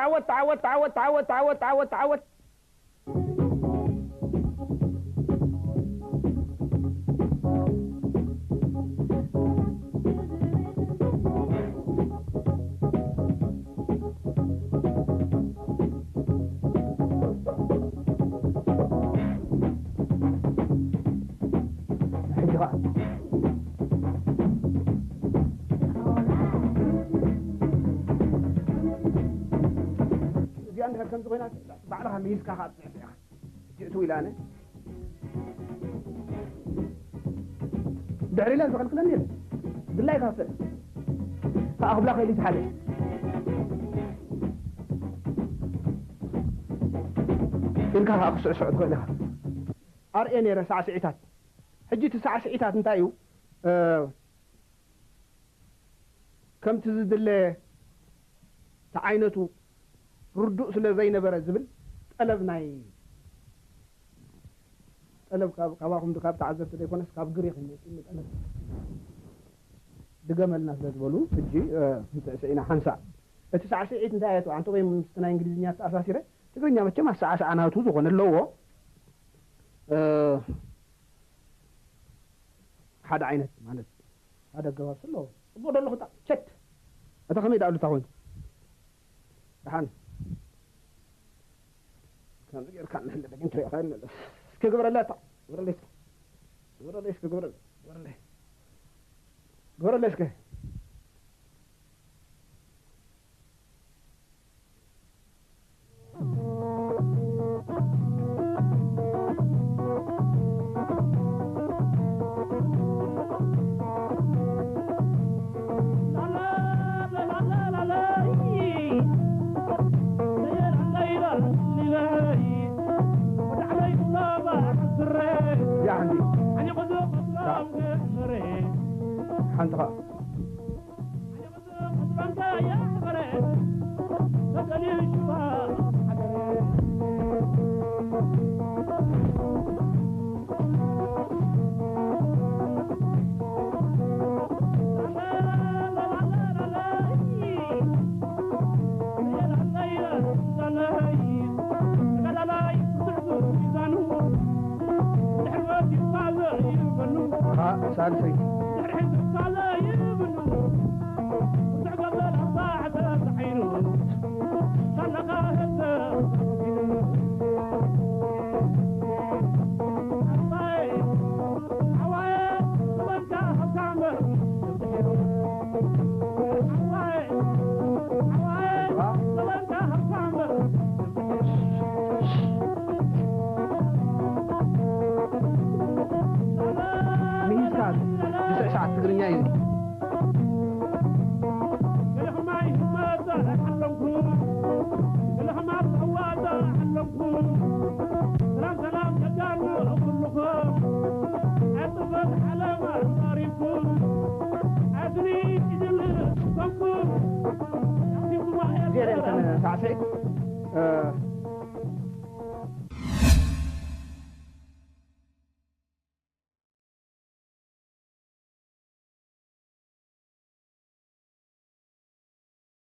ዓወት፣ ዓወት፣ ዓወት፣ ዓወት፣ ዓወት፣ ዓወት፣ ዓወት። ሕጂ ኸዓ እዚኣ እንድሕር ከምዚ ኮይና ባዕልኻ ሚዝካ ኸዓ ጽንሕ ኢኻ። ሕጂ እትው ኢለ ኣነ ድሕሪ ኢለ ዘቐልቅለኒ የለን። ድላይካ ስዕ። ከኣ ክብላ ከይሉ ዝሓለ ኢልካ ከኣ ክስዕስዕ ትኽእል ኢኻ። ኣርእየ ነይረ ሳዕስዒታት። ሕጂ እቲ ሳዕስዒታት እንታይ እዩ? እ፣ ከምቲ ዝድለ እቲ ዓይነቱ ርዱእ ስለ ዘይነበረ ዝብል ጠለብ ናይ ጠለብ ካብ፣ ካባኹም ካብ ተዓዘብቲ ዘይኮነስ ካብ ግሪኽ እዩ መፂኡ ጠለብ። ድገመልና ስለ ዝበሉ፣ ሕጂ፣ እ፣ ስዒና ሓንሳእ። እቲ ሳዕስዒት እንታይ እያ? ኣንተ ወይ ምስቲ ናይ እንግሊዝኛ ተኣሳሲረ፣ ትግርኛ መቸም ኣሰዓስዓ ናቱ ዝኾነ ኣለዎ። እ፣ ሓደ ዓይነት ማለት ሓደ ኣገባብ ስለ ኣለዎ። ጽቡቕ ደለኹ ጣ-፣ ቸት። እታ ከመይ ደኣ ኣሉታ ኮይኑ? ደሓን። ከምዚ ጌርካ እንሕለ ደጊም ትሪኦ ኸኣ እንመለስ። እስኪ ግበረለይ ኣታ። ግበረለይ እስኪ። ግበረለይ እስኪ፣ ግበረለይ። ግበረለይ። ግበረለይ እስኪ። ያ ሓንቲ። ሓንቲ ኸዓ። ሳልሰይቲ። ሚኒስታር ብስዕ ሰዓት ትግርኛ እዩ። እዚኤን እተን ሳዕስዒት፣ እ፣